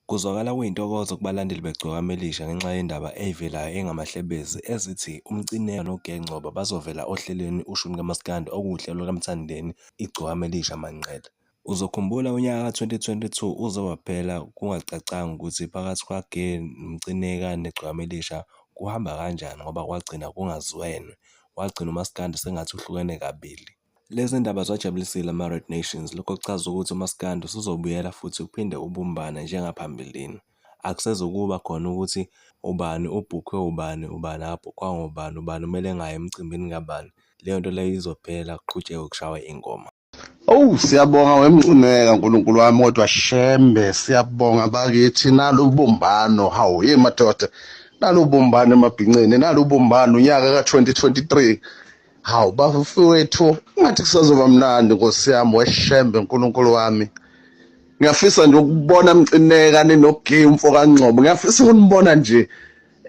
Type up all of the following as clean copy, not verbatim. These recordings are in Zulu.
Kuzwakala kuyintokozo kubalandeli beGcokama Elisha ngenxa yendaba evelayo engamahlebezi ezithi uMcineka noGe Ngcobo bazovela ohlelweni Ushuni KaMaskandi okuwuhlelo lukaMthandeni Igcokama Elisha Manqele. Uzokhumbula unyaka ka-2022 uze waphela kungacacanga ukuthi phakathi kwaGe noMcineka neGcokama Elisha kuhamba kanjani ngoba kwagcina kungazwene, wagcina uMaskandi sengathi uhlukene kabili. Lezi ndaba ziwajabulisile ama-Red Nations, lokho kuchaza ukuthi umaskandi usuzobuyela futhi uphinde ubumbane njengaphambilini. Akusezukuba khona ukuthi ubani ubhukhwe ubani, ubani akabhukhwanga ubani, ubani kumele engayi emcimbini kabani. Leyo nto leyo izophela kuqhutshekwe kushawe ingoma. Oh siyabonga wemcineka uNkulunkulu wami kodwa shembe siyabonga bakithi nalubumbano hawu ye madoda nalubumbano emabhinceni nalubumbano unyaka ka-2023 hawu bafowethu ngathi kusazoba mnandi nkosi yami weshembe uNkulunkulu wami ngiyafisa nje ukubona mcineka ninogi umfo kaNgcobo ngiyafisa ukunibona nje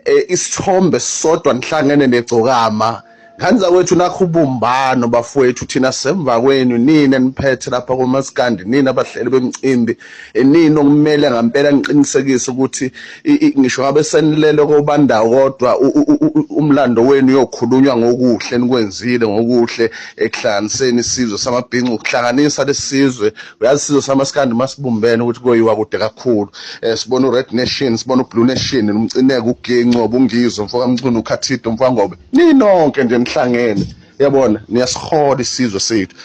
eh, isithombe sodwa nihlangene negcokama ngane zakwethu nakho ubumbano bafowethu thina semva kwenu nina niphethe lapha komaskandi nina abahleli bemcimbi eh, nina okumele ngampela niqinisekise ukuthi ngisho ngabe senilele kobandawo kodwa umlando wenu uyokhulunywa ngokuhle nikwenzile ngokuhle ekuhlanganiseni isizwe samabhinca ukuhlanganisa lesizwe uyazi isizwe samaskandi masibumbene ukuthi koyiwa kude kakhulu eh, sibona uRed Nation sibona uBlue Nation umcineka uGencobo uNgizwe mfoka Mchunu uKhathide mfoka Ngobe ninonke nje nihlangene yabona niyasihola isizwe sethu.